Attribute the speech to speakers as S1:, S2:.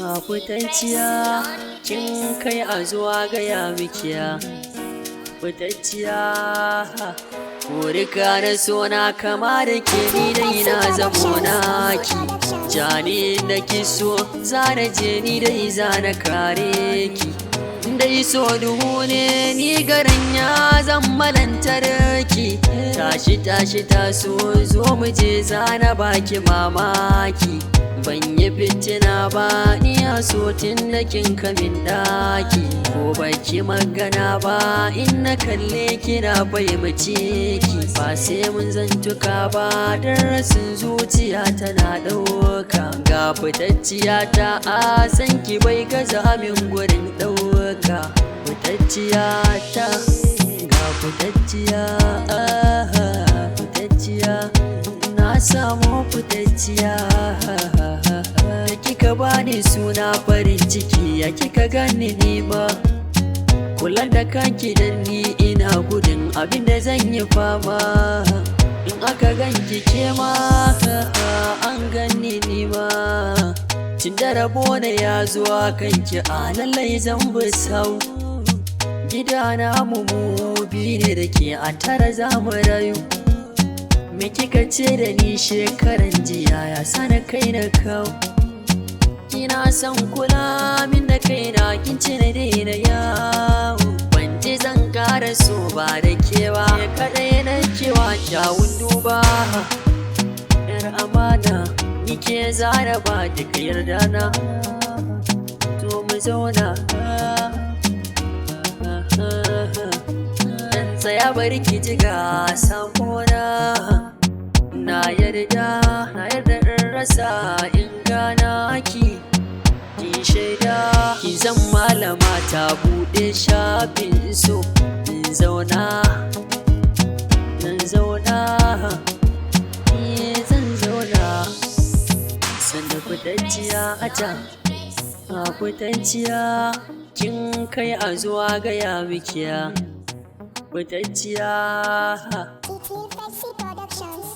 S1: A fitacciya, kin kai a zuwa gaya mikiya. Fitacciya, Kurika na sona kama da ke, ni dai na zamo naki. Jani da ki so, zana je ni dai zana kare ki. Dai so duhu ne, ni garin ya zama lantarki. Tashi tashi taso, zo mu je, zana baki mamaki. Ban yi fitina ba ni a so, tun da kin kamin daki. Ko baki magana ba, in na kalle kina fahimci ki. Ba sai mun zantuka ba, don rasin zuciya tana ɗauka. Ga fitacciya ta, a san ki bai gaza min gurin ɗauka. Fitacciya ta, ga fitacciya, fitacciya, na samu fitacciya. Da kika bani suna farin ciki, ya kika gani ni ba. Kula da kanki, dan ni ina gudun abin da zan yi fama. In aka ganki ke ma an gani ni ma. Tun da rabo na ya zuwa kanki, a lallai zan bi sau. Gida na mu biyu ne da ke, a tara za mu rayu. Me kika ce da ni shekaran jiya ya sana kai na kawo? Kina son kula min da kaina, kin ce na daina yawo. Ban ji zan kara so ba da kewa. Ke kaɗai na kewa kyawun duba. Yar amana, ni ke zara ba duka yarda na. To mu zauna. Dan tsaya, bari ki ji ga sakona. Na yarda, na yarda in rasa in gana ki. Ki shaida, ki zan malama ta buɗe shafin so. In zauna, zan zauna, ni zan zauna. Sanda fitacciya a can, a fitacciya, kin kai a zuwa gaya mikiya. Fitacciya.
S2: TT Flexi Productions.